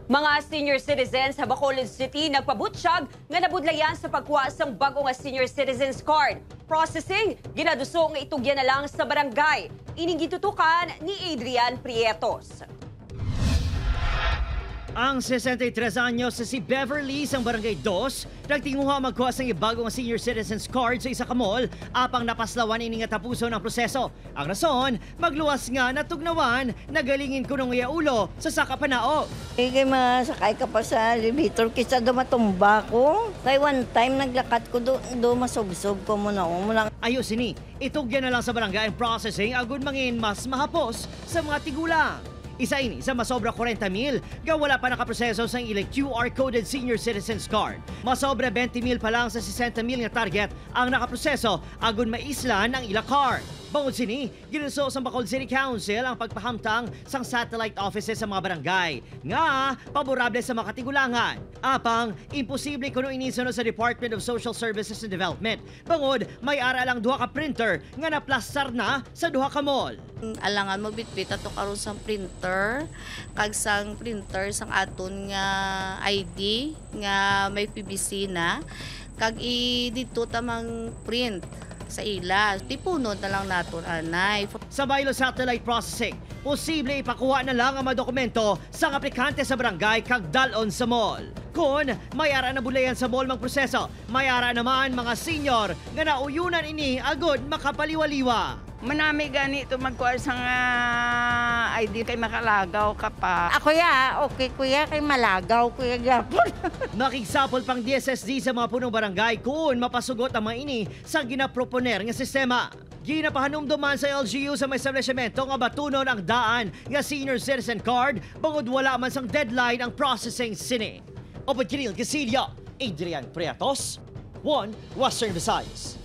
Mga senior citizens sa Bacolod City nagpabutsyag nga nabudlayan sa pagkuha sang bago nga senior citizens card. Processing, ginaduso nga itugyan na lang sa barangay. Ining gitutukan ni Adrian Prietos. Ang 63 anyos sa si Beverly sang Barangay 2, nagtinguha magkuha sang ibagong senior citizens card sa isa ka mall apang napaslawan ini nga tapuson ang proseso. Ang rason, magluwas nga natugnawan, nagalingin kunong iya ulo sa saka panao. Eh, kay masakay ka pa sa elevator kaysa dumatumba ko. Kay one time naglakat ko do, do masubsob ko muna. O, muna. Ayos ini, itugyan na lang sa barangay ang processing agud mangin mas mahapos sa mga tigulang. Isa ini sa masobra 40 mil, ga wala pa nakaproseso sa ilang QR-coded senior citizens card. Masobra 20 mil pa lang sa 60 mil nga target ang nakaproseso agun maislan ang ila card. Bangod sini, ginuso sa Bacolod City Council ang pagpahamtang sang satellite offices sa mga barangay nga paborable sa mga katigulangan. Apang imposible kuno ini sunod sa Department of Social Services and Development. Bangod may ara lang duha ka printer nga naplastar na sa duha ka mall. Alangan mo bitbit ato karon sang printer kag sang printer sang aton nga ID nga may PVC na kag i didto tamang print sa ila. Tipunon na lang naton anay. Sa Baylo Satellite Processing, posible ipakuha na lang ang mga dokumento sa aplikante sa barangay kag dalon sa mall. Kung may ara na bulayan sa mall magproseso, may ara naman mga senior nga nauyunan ini agod makapaliwaliwa. Manami gani ito magkuha sa nga ID kay makalagaw ka pa. Ako ya, okay kuya, kay malagaw kuya gyapon. Makigsapol pang DSSD sa mga punong barangay kung mapasugot ang mga ini sa ginaproponer nga sistema. Ginapahanumduman sa LGU sa may establishmento nga batunon ang daan nga senior citizen card bangod wala man sang deadline ang processing sini. Opod Kiril Casilia, Adrian Prietos, 1 Western Visayas.